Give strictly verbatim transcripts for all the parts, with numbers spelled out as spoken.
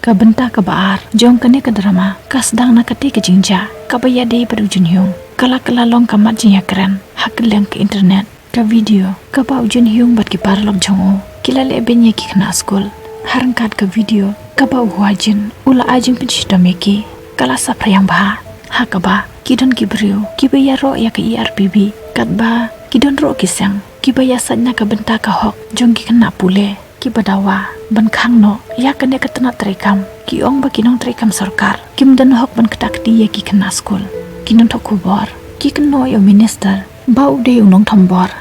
Ka bynta kaba ar jong kane ka drama ka sdang na kata ka jingjia kaba ïadei bad u Jun Hyung. Ka la ka la long ka mat jingïakren ha kylleng ka internet. Ka video kaba u Jun Hyung bad ki paralok jong u ki la leh beiñ ïa ki khynnah skul. Ha ryngkat ka video kaba u Hwa Jin u la ai jingpynshitom ïa ki, ka la saphriang bha ha kaba ki don ki briew kiba ïaroh ïa ka E R P B, katba ki don ruh ki seng kiba ïasaid na ka bynta ka hok jong ki khynnah pule, kiba dawa ban khang noh ïa kane ka tnat treikam. Ki ong ba ki nongtreikam sorkar kim don hok ban kta kti ïa ki khynnah skul. Ki nongthoh khubor ki kynnoh ïa u minister ba u dei u nongthombor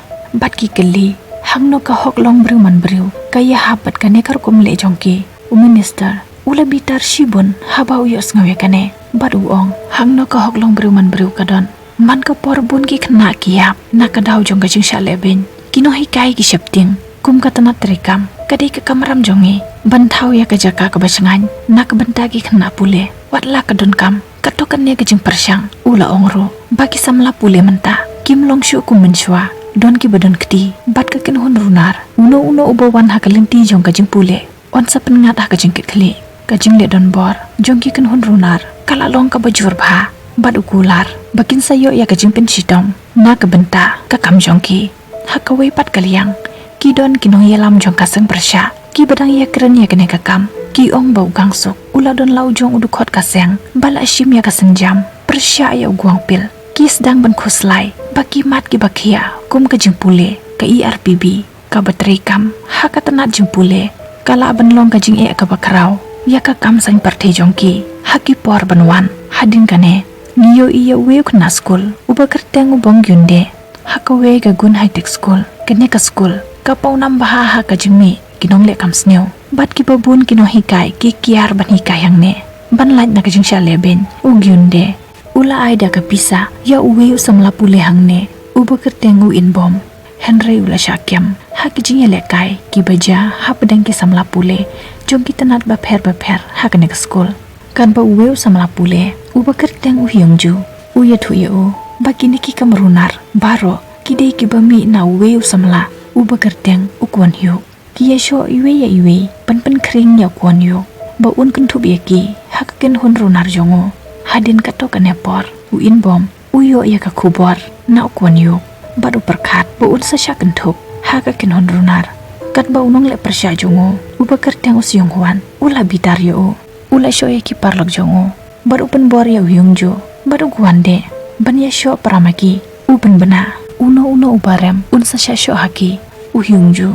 bad ki kylli hangno ka hok long briew man briew ka ïahap bad kane ka rukom leh jong ki. U minister u la bitar shibun haba u ïohsngew ïa kane bad u ong, hangno ka hok long briew man briew ka don man ka por bun ki khynnah ki ïap na ka daw jong ka jingshah leh beiñ. Ki nonghikai ki sheptieng kum ka tnat treikam ka dei ka kamram jong ngi ban thaw ïa ka jaka kaba shngaiñ na ka bynta ki khynnah pule. Wat la ka donkam kato kane ka jingpyrshang. U la ong ruh ba ki samla pule mynta kim long shuh kum mynshuwa, don kiba don kti bad ka kynhun runar. Uno uno uba wan ha ka lynti jong ka jingpule un sa pynngat ha ka jingkitkhlieh. Ka jingleh donbor jong ki kynhun runar ka la long kaba jur bha bad u kular ba kin sa ïoh ïa ka jingpynshitom na ka bynta ka kam jong ki. Ha kawei pat ka liang ki don ki nongïalam jong ka seng pyrshah kiba dang ïakren ïa kane ka kam. Ki ong ba u Gangsuk u la don la u jong u dkhot ka seng ba la shim ïa ka sienjam pyrshah ïa u Gwangpil. Ki sdang ban khuslai ba ki mat kiba khia kum ka jingpule, ka E R P B kaba treikam ha ka tnat jingpule ka lah ban long ka jingeh kaba khraw ïa ka kam saiñ pyrthei jong ki ha ki por ban wan. Hadien kane ngi ïohi ïa uwei u khynnah skul uba kyrteng u Bong Geun-dae ha kawei ka Gun High Tech School. Kane ka skul ka pawnam bha ha ka jingmih ki nongleh kam sniew bad kiba bun ki nonghikai ki kiar ban hikai hangne ban lait na ka jingshah leh beiñ. U Geun-dae u la ai da ka pisa ïa uwei u samla pule hangne uba kyrteng u Inbom. Hynrei u la shah kem ha ki jingïalehkai kiba jia hapdeng ki samla pule jong ki tnat bapher bapher ha kane ka skul. Katba uwei u samla pule uba kyrteng u Hyungju u ïathuh ïa u ba kine ki kam runar baroh ki dei kiba mih na uwei u samla uba kyrteng u Kwon Hyuk. Ki ïashoh iwei ïa iwei ban pynkhring ïa u Kwon Hyuk ba un kynthup ïa ki ha ka kynhun runar jong u. Hadien kato kane por u Inbom u ïoh ïa ka khubor na u Kwon Hyuk bad u pyrkhat ba un sa shah kynthup ha ka kynhun runar. Katba u nongleh pyrshah jong u uba kyrteng u Seung Hwan u la bitar ïa u, u la shoh ïa ki paralok jong u bad u pynbor ïa u Hyungju bad u Kwon-dae ban ïashoh para ma ki. U pynbna uno uno uba rem un sa shah shoh ha ki. U Hyungju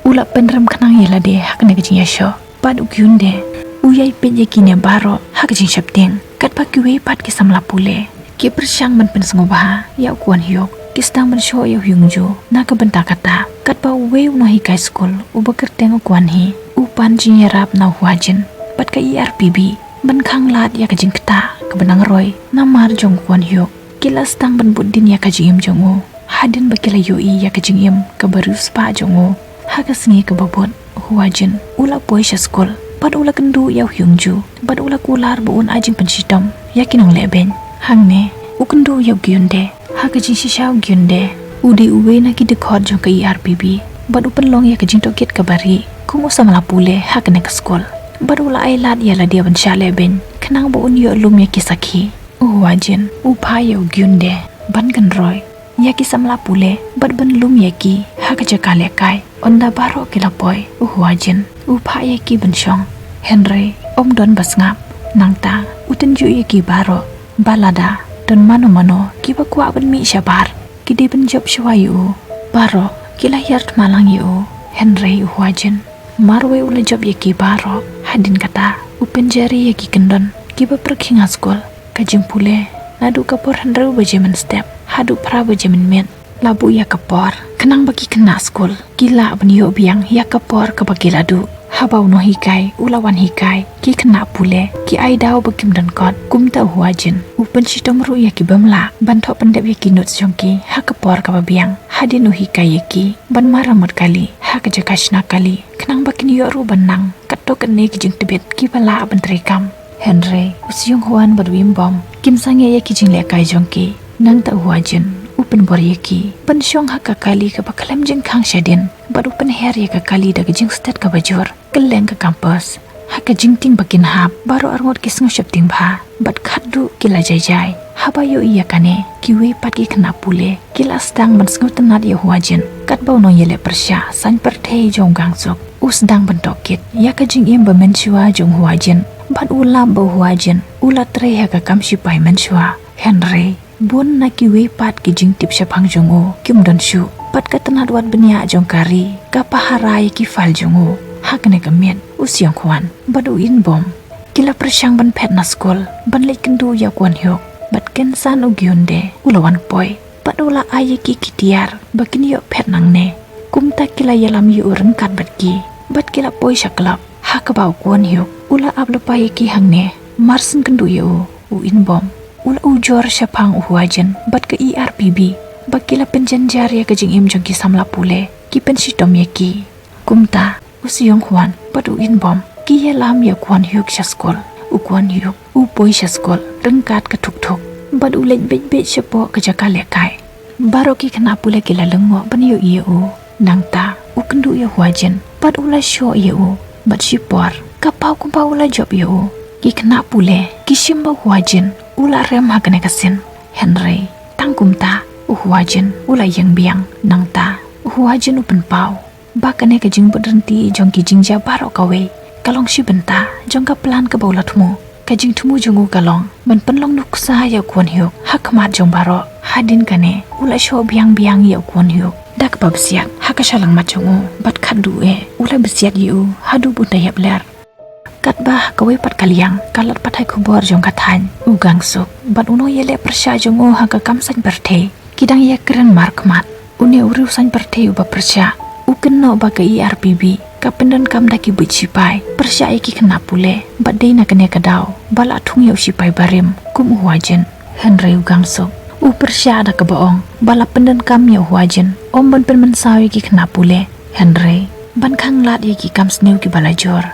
u la pynrem khnang ïa lade ha kane ka jingïashoh bad u Geun-dae u ïai peit ïa kine baroh ha ka jingsheptieng. Katba kiwei pat ki samla pule ki pyrshang ban pynsngewbha ïa u Kwon Hyuk, ki sdang ban shoh ïa u Hyungju na ka bynta kata. Katba uwei u nonghikai skul uba kyrteng u Kwon Hee u pan jingïarap na u Hwa Jin bad ka E R P B ban khang lad ïa ka jingkta kaba nang roi namar jong u Kwon Hyuk. Ki la sdang ban bud dien ïa ka jingim jong u hadien ba ki la ïohi ïa ka jingim kaba riewspah jong u. Ha ka sngi kaba bud u Hwa Jin u la poi sha skul bad u la kynduh ïa u Hyungju bad u la kular ba un ai jingpynshitom ïa ki nongleh beiñ. Hangne u kynduh ïa u Geun-dae. Ha ka jingshisha u Geun-dae u dei uwei na ki dkhot jong ka E R P B bad u pynlong ïa ka jingtohkit kaba rieh kum u samla pule ha kane ka skul bad u la ai lad ïa lade ban shah leh beiñ khnang ba un ïoh lum ïa ki sakhi. U Hwa Jin u phah ïa u Geun-dae ban kynroi ïa ki samla pule bad ban lum ïa ki ha ka jaka lehkai. Ynda baroh ki la poi u Hwa Jin u phah ïa ki ban shong. Hynrei ym don ba sngap, nangta u tynjuh ïa ki baroh ba lada don mano mano kiba kwah ban mih shabar ki dei ban jop shuwa ïa u. Baroh ki la hiar thma lang ïa u hynrei u Hwa Jin marwei u la jop ïa ki baroh. Hadien kata u pynjari ïa ki kyndon kiba pyrkhing ha skul. Ka jingpule naduh ka por hynriew baje mynstep haduh phra baje mynmiet la buh ïa ka por khnang ba ki khynnah skul ki lah ban ïoh biang ïa ka por kaba ki la duh. Haba u nonghikai u la wan hikai ki khynnah pule ki ai daw ba kim don kot. Kumta u Hwa Jin u pynshitom ruh ïa ki bym lah ban thoh pyndep ïa ki notes jong ki ha ka por kaba biang. Hadien u hikai ïa ki ban maramot kali ha ka jaka shna kali khnang ba kin ïoh ruh ban nang katto katne ki jingtbit kiba lah ban treikam. Hynrei u Seung Hwan bad u Im Bom kim sangeh ïa ki jinglehkai jong ki. Nangta u Hwa Jin u pynbor ïa ki ban shong ha ka kali kaba khlem jingkhang shadien bad u pynher ïa ka kali da ka jingstet kaba jur kylleng ka campus. Ha ka jingtieng ba kin hap, baroh arngut ki sngew sheptieng bha bad khatduh ki la jai jai. Haba ïohi ïa kane, kiwei pat ki khynnah pule ki la sdang ban sngewtynnad ïa u Hwajin, katba u nongïaleh pyrshah saiñ pyrthei jong u Gangsuk u sdang ban tohkit ïa ka jingim ba mynshuwa jong u Hwajin bad u lap ba u Hwajin u la trei ha ka kam shipai mynshuwa. Hynrei bun na kiwei pat ki jingtip shaphang jong u kim don shuh, bad ka tnat wad bniah jong ka ri ka pahara ïa ki file jong u. Ha kane ka miet u Seongkhwan bad u Inbom ki la pyrshang ban phet na skul ban leit kynduh ïa u Kwon Hyuk, bad kynsan u Geundae u la wan poi bad u la ai ïa ki ki tiar ba kin ïoh phet nangne. Kumta ki la ïalam ïa u ryngkat bad ki, bad ki la poi sha club ha kaba u Kwon Hyuk u la ap lypa ïa ki hangne. Mar shen kynduh ïa u, u Inbom u la ujor shaphang u Hwajin bad ka E R P B ba ki la pynjynjar ïa ka jingim jong ki samla pule, ki pynshitom ïa ki. Kumta u Seongkhwan bad u Inbom ki ïalam ïa u Kwon Hyuk sha skul. U Kwon Hyuk u poi sha skul ryngkat ka thukthuk bad u leit beit beit shapoh ka jaka lehkai. Baroh ki khynnah pule ki la lyngngoh ban ïohi ïa u. Nangta u kynduh ïa u Hwajin bad u la shoh ïa u, bad shipor ka paw kumba u la jop ïa u. Ki khynnah pule ki shim ba u Hwajin u la rem ha kane ka sien. Hynrei tang kumta u Hwajin u la ïeng biang. Nangta u Hwajin u pynpaw ba kane ka jingbud rynti jong ki jingjia baroh kawei ka long shi bynta jong ka plan kaba u la thmu. Ka jingthmu jong u ka long ban pynlong nuksa ïa u Kwon Hyuk ha khmat jong baroh. Hadien kane u la shoh biang biang ïa u Kwon Hyuk da kaba bsiat ha ka shyllangmat jong u, bad khatduh eh u la bsiat ïa u haduh ba un da ïap ler. Katba ha kawei pat ka liang ka lad pathai khubor jong ka thaiñ, u Gangsuk bad u nongïaleh pyrshah jong u ha ka kam saiñ pyrthei ki dang ïakren markhmat. Une u riew saiñ pyrthei uba pyrshah u kynnoh ba ka E R P B ka pyndonkam da ki buit shipai pyrshah ïa ki khynnah pule, bad dei na kane ka daw ba la thung ïa u shipai barim kum u Hwajin. Hynrei u Gangsuk u pyrshah da kaba ong ba la pyndonkam ïa u Hwajin ym ban pynmynsaw ïa ki khynnah pule, hynrei ban khanglad ïa ki kam sniew kiba la jur.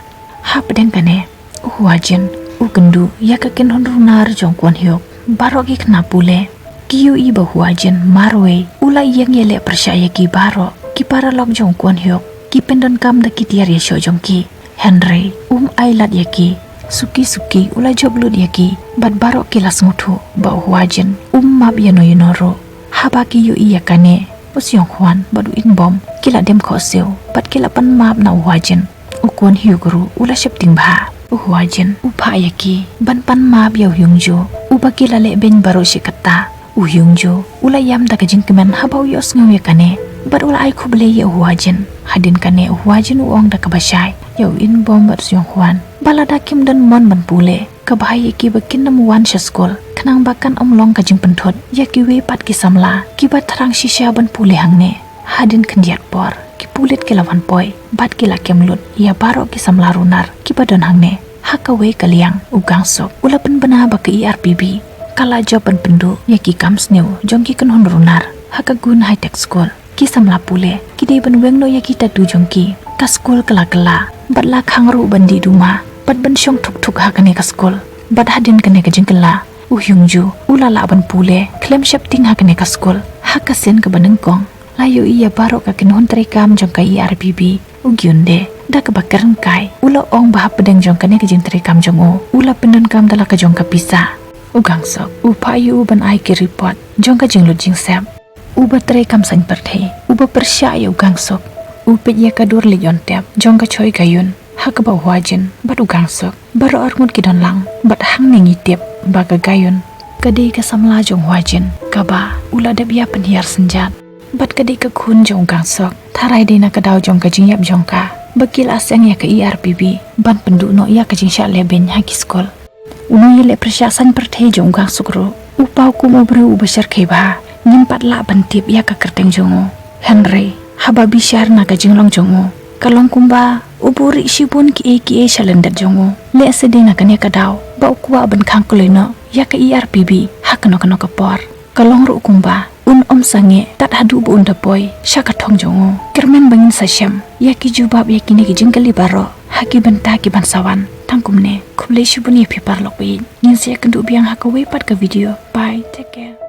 Hapdeng kane u Hwajin u kynduh ïa ka kynhun runar jong u Kwon Hyuk. Baroh ki khynnah pule ki ïohi ba u Hwajin marwei u la ïeng ïaleh pyrshah ïa ki baroh. Ki paralok jong u Kwon Hyuk ki pyndonkam da ki tiar ïashoh jong ki, hynrei um ailad ïa ki. Suki suki u la jop lut ïa ki, bad baroh ki la sngewthuh ba u Hwajin um map ïano ïano ruh. Haba ki ïohi ïa kane u Seongkhwan bad u Inbom ki la dem khohsiew bad ki la pan map na u Hwajin. U Kwon Hyuk ruh u la sheptieng bha. U Hwajin u phah ïa ki ban pan map ïa u Hyungju uba ki la leh beiñ baroh shi katta. U Hyungju u la ïam da ka jingkmen haba u ïohsngew ïa kane, bad u la ai khublei ïa u Hwajin. Hadien kane u Hwajin u ong da kaba shai ïa u Inbom bad u Seongkhwan ba lada kim don mon ban pule, ka bha ïa ki ba kin ym wan sha skul, khnang ba kan ym long ka jingpynthut ïa kiwei pat ki samla kiba thrang shisha ban pule hangne. Hadien khyndiat por ki pulit ki la wan poi bad ki la kem lut ïa baroh ki samla runar kiba don hangne. Ha kawei ka liang u Gangsuk u la pynbna ba ka E R P B ka la jop ban pynduh ïa ki kam sniew jong ki kynhun runar ha ka Gun High Tech School. Ki samla pule ki dei ban weng noh ïa ki tattoo jong ki. Ka skul ka la kylla bad la khang ruh ban dih duma bad ban shong thuk thuk ha kane ka skul. Bad hadien kane ka jingkylla u Hyungju u la lah ban pule khlem sheptieng ha kane ka skul. Ha ka sien kaba nyngkong la ïohi ïa baroh ka kynhun treikam jong ka E R P B. U Geundae da kaba kren kai u la ong ba hapdeng jong kane ka jingtreikam jong u, u la pyndonkam da la ka jong ka pisa. U Gangsuk u phah ïa u ban ai ki report jong ka jinglut jingsep. Uba treikam saiñ pyrthei uba pyrshah ïa u Gangsuk u peit ïa ka dur leit ïontep jong ka Choi Gayun ha kaba u Hwajin bad u Gangsuk baroh arngut ki don lang. Bad hangne ngi tip ba ka Gayun ka dei ka samla jong u Hwajin kaba u la dep ïa pynhiar synjat. Bad ka dei ka khun jong u Gangsuk. Tharai dei na ka daw jong ka jingïap jong ka ba ki la seng ïa ka E R P B ban pynduh noh ïa ka jingshah leh beiñ ha ki skul. U nongïaleh pyrshah saiñ pyrthei jong u Gangsuk ruh u paw kum u briew uba shyrkhei bha. Ngim pat lah ban tip ïa ka kyrteng jong u, hynrei haba bishar na ka jinglong jong u ka long kumba u buh rieh shibun kiei kiei sha lyndet jong u. Lehse dei na kane ka daw ba u kwah ban khang kloi noh ïa ka E R P B ha kano kano ka por. Ka long ruh kumba un ym sangeh tad haduh ba un da poi sha ka thong jong u. Kyrmen ba ngin sa shem ïa ki jubab ïa kine ki jingkylli baroh ha ki bynta ki ban sa wan. Tang kumne, khublei shibun ïa phi paralok ba ïeit. Ngin sa ïakynduh biang ha kawei pat ka video. Bye, take care.